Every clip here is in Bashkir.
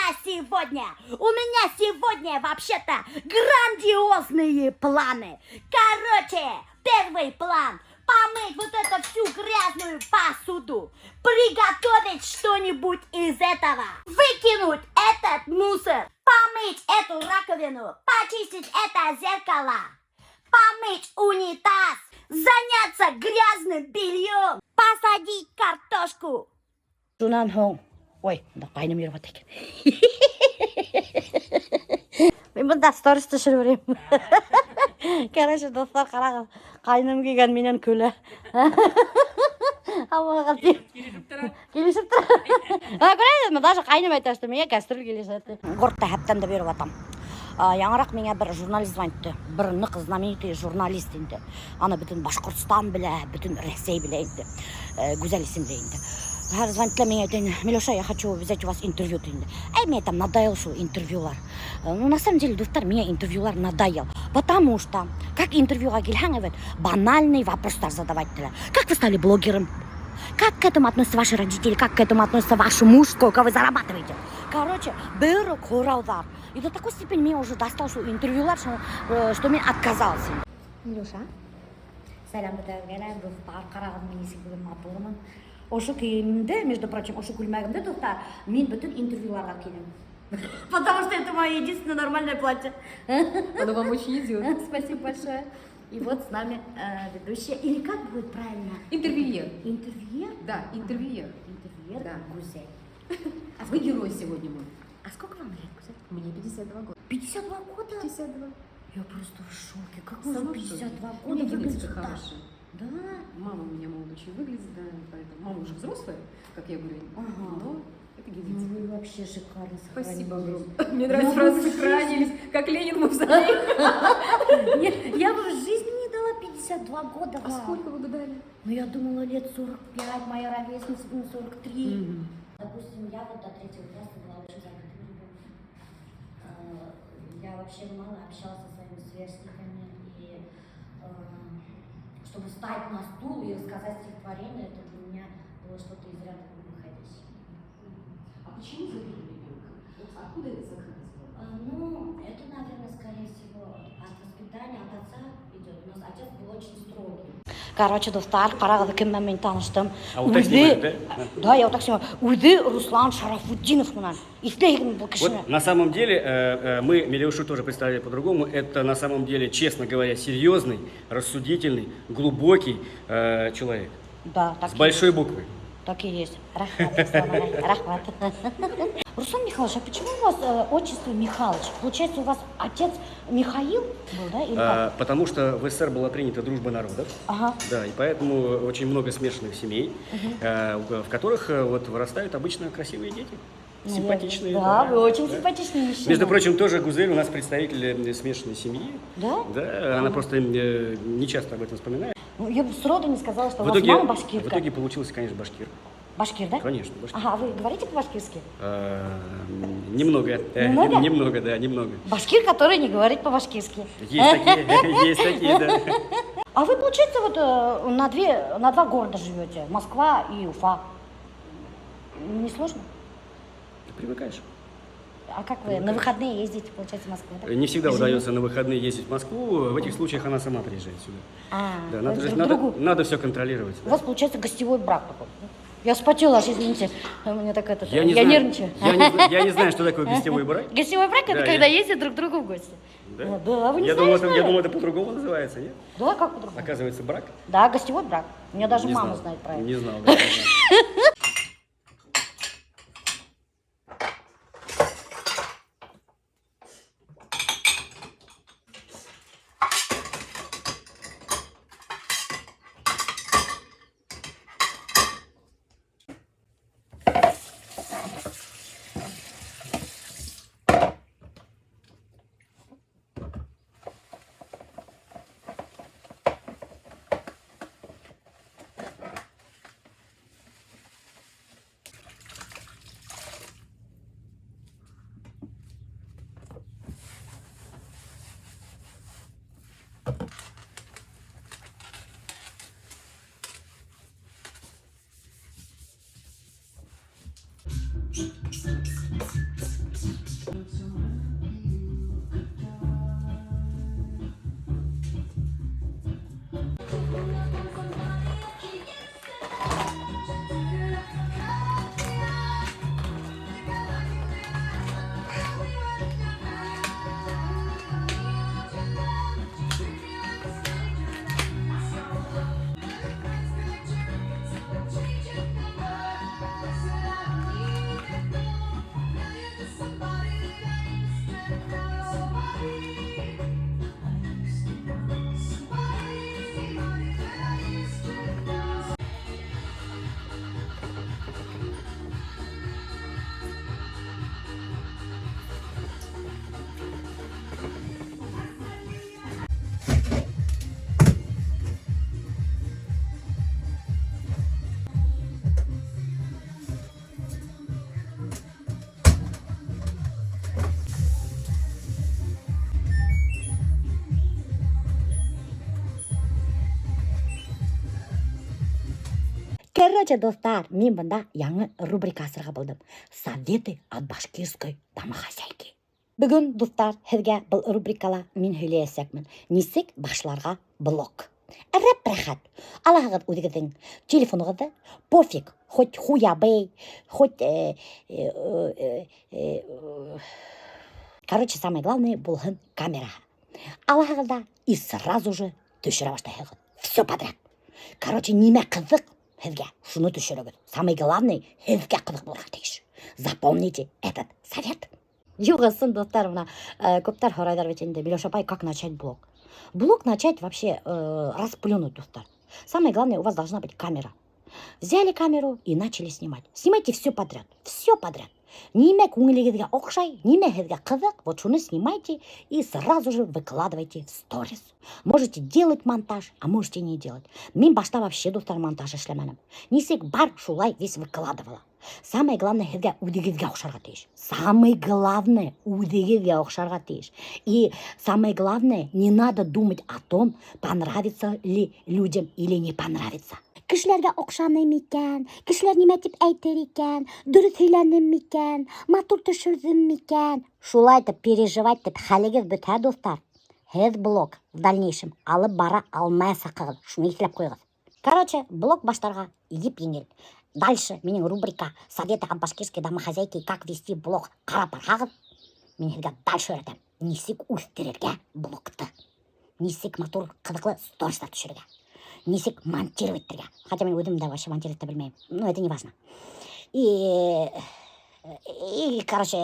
на сегодня. У меня сегодня вообще-то грандиозные планы. Короче, первый план – помыть вот эту всю грязную посуду, приготовить что-нибудь из этого, выкинуть этот мусор, помыть эту раковину, почистить это зеркало, помыть унитаз, заняться грязным бельем, посадить картошку. Шунан һуң, ой, бында ҡайным йөрөп ята икән. Мин бында сторис төшөрөп йөрөйөм. Короче, дуҫтар, ҡарағыҙ, ҡайным килгән минән көлә. Аллаға Килешеп тора. Килешеп тора. А, күрәһегеҙме, даже ҡайным әйтә, что миңә кәстрүл килешә. Городта һәптән дә биреп ятам. Яңыраҡ миңә бер журналист звонитты. Бер ныҡ знаменитый журналист инде. Аны бөтөн Башҡортостан белә, бөтөн Рәсәй белә инде. Гүзәл исемле инде. Һәр звонит миңә әйтә, Миләүшә, я хочу взять у вас интервью инде. Әй, миңә там надоел шул интервьюлар. Ну, на самом деле, дуҫтар, миңә интервьюлар надоел. Потому что, как интервьюға килһәң, evet, банальный вопростар задавать итәләр. Как вы стали блогером? Как к этому относятся ваши родители? Как к этому относится ваш муж? Сколько вы зарабатываете? Короче, бер үк һорауҙар. И до такой степени меня уже достал шул интервьюлар, что мин отказался. Милюша, сәләм бөтәгеҙгә, дуҫтар, ҡарағыҙ, мин нисек бөгөн матурмын. Ошо кейемемде, между прочим, ошо күлмәгемде, дуҫтар, мин бөтөн интервьюларға кейәм. Потому что это мое единственное нормальное платье. Оно вам очень идет. Спасибо большое. И вот с нами ведущая, или как будет правильно? Интервьюер. Интервьюер? Да, интервьюер. Интервьюер Да. Гузель. А вы герой сегодня мой. А сколько вам лет, Гузель? Мне 52 года. 52 года? 52. Я просто в шоке. Как Сама можно в шоке. 52 У меня года выглядеть генетика так? хорошая. Да? Мама у меня молодо очень выглядит, да, поэтому мама уже взрослая, как я говорю, но это Ну генетика. вы вообще шикарно Спасибо сохранились. огромное. Мне нравится Я фраза бы в жизни- «сохранились», как Ленин в мавзолей. Нет, я бы в жизни не дала 52 года А вам. сколько вы бы дали? Ну, я думала, лет 45, моя ровесница, ну, 43. Допустим, я вот до третьего класса была очень закрытым ребенком. Я вообще мало общалась со своими сверстниками. И чтобы встать на стул и рассказать стихотворение, это для меня было что-то из ряда вон выходящее. А почему закрытым ребенком? Вот откуда эта закрытость была? Ну, это, наверное, скорее всего, от воспитания, от отца идет. У нас отец был очень строгий. Короче, дуҫтар, ҡарағыҙ, кем менән мин таныштым. А вот так снимают, да? Да, я вот так снимаю. Үҙе Руслан Шарафутдинов менән. Иҫләйһегеҙме был кешене? Вот на самом деле мы Милеушу тоже представили по-другому. Это на самом деле, честно говоря, серьезный, рассудительный, глубокий человек. Да, так С и большой буквы. Так и есть. Рәхмәт, Руслан ағай, рәхмәт. Руслан Михайлович, а почему у вас отчество Михайлович? Получается, у вас отец Михаил был, да? Или как? Потому что в СССР была принята дружба народов. Да, и поэтому очень много смешанных семей, в которых вот вырастают обычно красивые дети. Ну, Симпатичные. Да, вы очень да. симпатичный мужчина. Между прочим, тоже Гузель у нас представитель смешанной семьи. Да? Да, она просто не часто об этом вспоминает. Ну, я бы сроду не сказала, что у В вас итоге, мама башкирка. в итоге получился, конечно, башкир. Башкир, да? Конечно, башкир. Ага, а вы говорите по-башкирски? Немного. Немного? Немного, да, немного. Башкир, который не говорит по-башкирски. Есть такие, есть такие, да. А вы, получается, вот на два города живете, Москва и Уфа. Не сложно? Привыкаешь. А как вы на выходные ездите, получается, в Москву, да? Не всегда Жене? удается на выходные ездить в Москву. В этих случаях она сама приезжает сюда. А, Да, вы надо, же- друг надо, другу. надо все контролировать. У Да. вас, получается, гостевой брак такой. Я вспотела аж, извините. У меня так это, Я не я знаю, нервничаю. Я не знаю, что такое гостевой брак. Гостевой брак – это Да, когда я- ездят друг к другу в гости. Да? Да, вы не я, знали, думал, что это, ли? я думал, это по-другому называется, нет? Да, как по-другому? Оказывается, брак. Да, гостевой брак. У меня даже Не мама знал. знает про это. Не знал, да, не знал. Короче, дуҫтар, мин бында яңы рубрика асырға булдым. «Советы от башкирской домохозяйки». Бөгөн, дуҫтар, һеҙгә был рубрикала мин һөйләйәсәкмен. Нисек башларға блог. Рәп-рәхәт. Алаһығыҙ үҙегеҙҙең телефонығыҙҙы, пофиг, хоть Хуавей, хоть короче, самое главное, булһын камера. Алаһығыҙ ҙа и сразу же төшөрә башлайһығыҙ. Все подряд. Короче, нимә ҡыҙыҡ һеҙгә, шуны төшөрөгөҙ. Самое главное, һеҙгә ҡыҙыҡ булырға тейеш. Запомните этот совет. Юҡ, ысын, дуҫтар, бына күптәр һорайҙар бит инде: «Миләүшә апай, как начать блог?» Блог начать вообще расплюнуть, дуҫтар. Самое главное, у вас должна быть камера. Взяли камеру и начали снимать. Снимайте все подряд. Все подряд. Нимә күңелегеҙгә оҡшай, нимә һеҙгә ҡыҙыҡ, вот шуны снимайте и сразу же выкладывайте в сторис. Можете делать монтаж, а можете не делать. Мин башта вообще, дуҫтар, монтаж эшләмәнем. Нисек бар, шулай весь выкладывала. Самое главное, һеҙгә үҙегеҙгә оҡшарға тейеш. Самое главное, үҙегеҙгә оҡшарға тейеш. И самое главное, не надо думать о том, понравится ли людям или не понравится. Кешеләргә оҡшаным микән, кешеләр нимә тип әйтер икән, дөрөҫ һөйләнем микән, матур төшөрҙөм микән? Шулай итеп переживать итеп хәлегеҙ бөтә, дуҫтар. Һеҙ блог в дальнейшем алып бара алмаясаҡһығыҙ. Шуны иҫләп ҡуйығыҙ. Короче, блог башларға еңел. Дальше минең рубрика «Советы от башкирской домохозяйки. Как вести блог» ҡарап барһағыҙ, мин һеҙгә дальше өйрәтәм. Нисек үҫтерергә блогты. Нисек матур, ҡыҙыҡлы стористар төшөрөргә. Нисек монтировать итергә. Хотя мин үҙем дә вообще монтировать итә белмәйем. Но это не важно. И короче,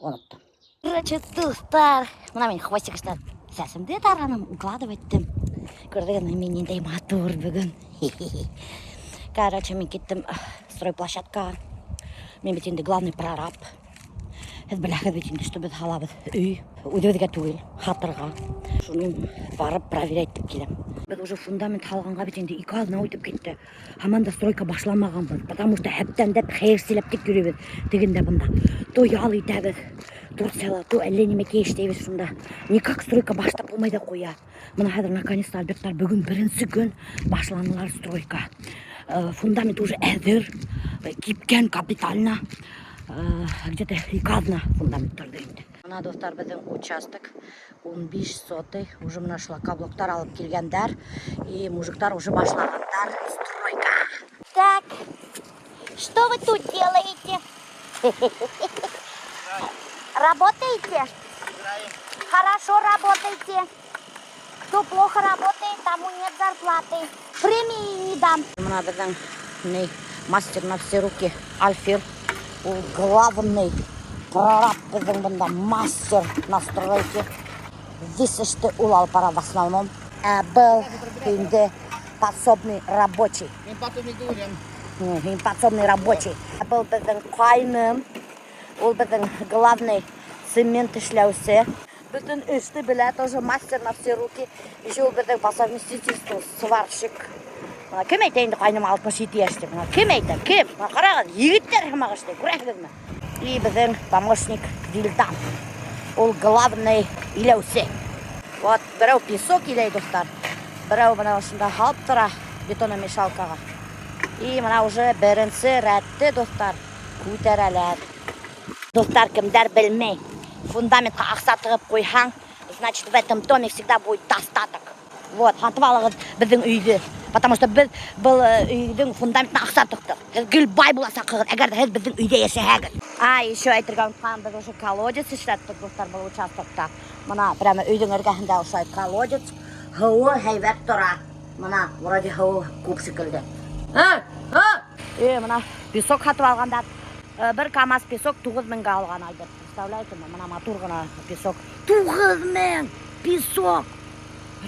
оноттом. Короче, дуҫтар, бына мин хвостик эшләп сәсемде тараным, укладывать иттем. Күрҙегеҙме, мин ниндәй матур бөгөн. Короче, мин киттем стройплощадкаға. Мин бит инде главный прораб. Һеҙ беләһегеҙ бит инде, что беҙ һалабыҙ өй, үҙебеҙгә түгел, һатырға. Шуны барып проверять итеп киләм. Беҙ уже фундамент һалғанға бит инде 2 аҙна үтеп китте. Һаман да стройка башланмағанбыҙ, потому что һәптәндәп хәйерселәп тик йөрөйбөҙ тегендә бында. То ял итәбеҙ Турцияла, то әллә нимәкәй эшләйбеҙ шунда. Никак стройка башлап булмай ҙа ҡуя. Бына хәҙер наконец-то Альберттар бөгөн беренсе көн башланылар стройка. Фундамент уже әҙер, кипкән капитально. Где-то 2 аҙна фундамент торҙо инде. Бына, дуҫтар, беҙҙең участок 15 сотый. Уже бына шлакоблоктар алып килгәндәр. И мужиктар уже башлағандар стройка. Так, что вы тут делаете? Работаете? Хорошо работаете. Кто плохо работает, тому нет зарплаты. Премии не дам. Бына беҙҙең ни, мастер на все руки Альфир. Ул главный прораб беҙҙең бында, мастер на стройке. Весь эште ул алып бара в основном. Ә был инде подсобный рабочий. Мин подсобник түгел. Мин подсобный рабочий. Был беҙҙең ҡайным. Ул беҙҙең главный цемент эшләүсе. Бөтөн эште белә, тоже мастер на все руки. Еще ул беҙҙең по совместительству сварщик. Бына кем әйтә инде ҡайным 67 йәш тип? Бына кем әйтә? Кем? Бына ҡарағыҙ, егеттәр һымаҡ эшләй, күрәһегеҙме? И беҙҙең помощник Вилдан. Ул главный иләүсе. Вот берәү песок иләй, дуҫтар. Берәү бына ошонда һалып тора бетономешалкаға. И бына уже беренсе рәтте, дуҫтар, күтәрәләр. Дуҫтар, кемдәр белмәй. Фундаментҡа аҡса тығып ҡуйһаң, значит, в этом доме всегда будет достаток. Вот, һатып алығыҙ беҙҙең өйҙө. Потому что беҙ был өйҙөң фундаментына аҡса тыҡтыҡ. Һеҙ гел бай буласаҡһығыҙ, әгәр ҙә һеҙ беҙҙең өйҙә йәшәһәгеҙ. А, еще әйтергә онотҡанмын, беҙ уже колодец эшләттек, дуҫтар, был участокта. Бына прямо өйҙөң эргәһендә ошолай колодец. Һыуы һәйбәт тора. Бына, вроде һыуы күп шикелле. А, а! Бына песок һатып алғандар. Бер КамАЗ песок 9000-гә алған Альберт. Представляете, бына матур ғына песок. 9000 песок!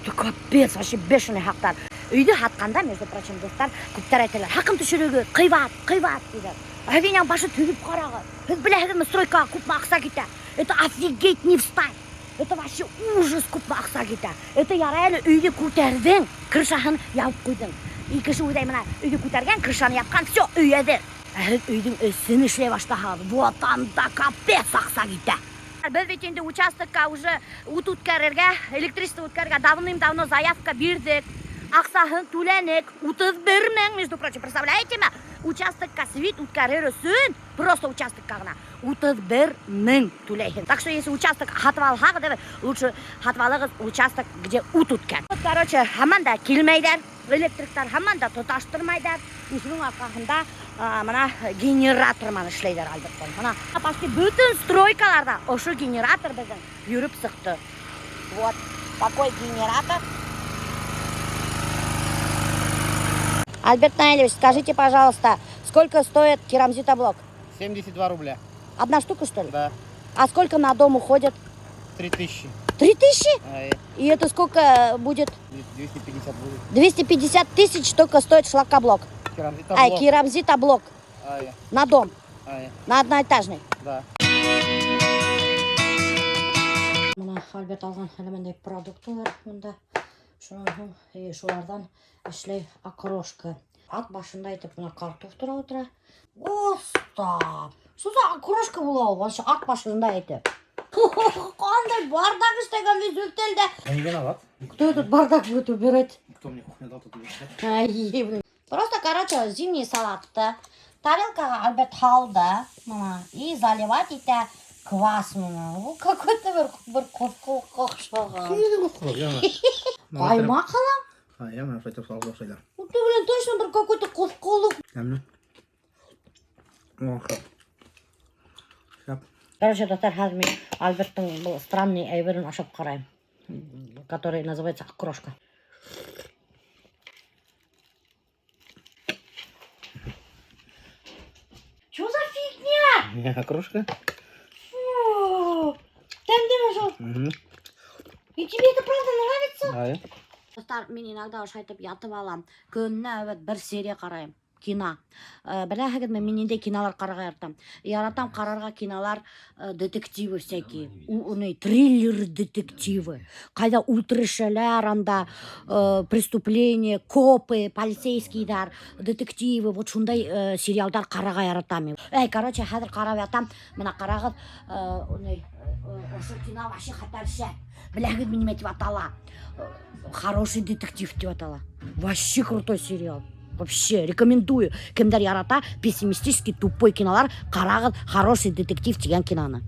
Это капец, вообще бешеный хаҡтар. Өйҙө һатҡанда, между прочим, дуҫтар, күптәр әйтәләр: «Хаҡын төшөрөгөҙ, ҡыйбат, ҡыйбат», тиҙәр. Ә һеҙ башы төҙөп ҡарағыҙ. Һеҙ беләһегеҙме, стройкаға күпме аҡса китә? Это офигеть не встать. Это вообще ужас, күпме аҡса китә. Это ярай әле өйҙө күтәрҙең, крышаһын ябып ҡуйҙың. И кеше уйлай, бына өйҙө күтәргән, крышаны япҡан, все, өй әҙер. Ә һеҙ өйҙөң эсен эшләй башлаһағыҙ, вот анда капец аҡса китә. Беҙ бит инде участокка уже ут үткәрергә, электричество үткәрергә давным-давно заявка бирҙек. Аҡсаһын түләнек. 31 мең, между прочим, представляете ме? Участокка свет үткәрер өсөн, просто участокка ғына 31 мең түләйһең. Так что если участок һатып алһағыҙ, лучше һатып алығыҙ участок, где ут үткән. Вот, короче, һаман да килмәйҙәр, электриктар һаман да тоташтырмайҙар. И шуның арҡаһында мына генератор менән эшләйҙәр, Альберттан. Мына почти бөтөн стройкаларҙа ошо генератор беҙҙең йөрөп сыҡты. Вот такой генератор. Альберт Наилевич, скажите, пожалуйста, сколько стоит керамзитоблок? 72 рубля. Одна штука, что ли? Да. А сколько на дом уходит? 3000. 3000? А, И это сколько будет? 250 будет. 250 тысяч только стоит шлакоблок. Керамзитоблок. Ай, керамзитоблок. Ай, На дом, ай, на одноэтажный. Да. Мына Альберт алған әле продуктлар мында. Шунан һуң шуларҙан эшләй окрошка. Ат башында итеп мына картоф тора ултыра. Оста! Что за окрошка була ул? Вообще ат башында итеп. Ҡандай бардак эшләгән весь өҫтәлдә. Я не виноват. Кто этот бардак будет убирать? Кто мне кухню дал, тот и убирает. Ай, блин. Просто, короче, зимний салатты тарелкаға Альберт һалды мына и заливать итә квас мына. Ул какой-то бер ҡоҫҡолоҡҡа оҡшаған. Ҡаймаҡ һалам? А, я мына шулай салып оҡшайҙар. Ну ты, блин, точно бер какой-то ҡоҫҡолоҡ. Тәмле. О, шәп. Короче, дуҫтар, хәҙер мин Альберттың был странный әйберен ашап ҡарайым, который называется окрошка. Чё за фигня? Окрошка? Фу, тәмлеме шул? Угу. И тебе это правда нравится? Ай. Дуҫтар, мин иногда ошайтып ятып алам. Көнөнә әүәт бер серия ҡарайым. Кино. Беләһегеҙме, мин ниндәй кинолар ҡарарға яратам? Яратам ҡарарға кинолар, детективы всякие. Триллер детективы. Ҡайҙа үлтерешәләр анда, преступление, копы, полицейскийҙар, детективы. Вот шундай сериалдар ҡарарға яратам мин. Эй, короче, хәҙер ҡарап ятам. Мына ҡарағыҙ, ошо кино вообще хәтәр шәп. Беләһегеҙме, нимә тип атала? Хороший детектив тип атала. Вообще крутой сериал. Вообще рекомендую. Кемдәр ярата пессимистический тупой кинолар, ҡарағыҙ «Хороший детектив» тигән киноны.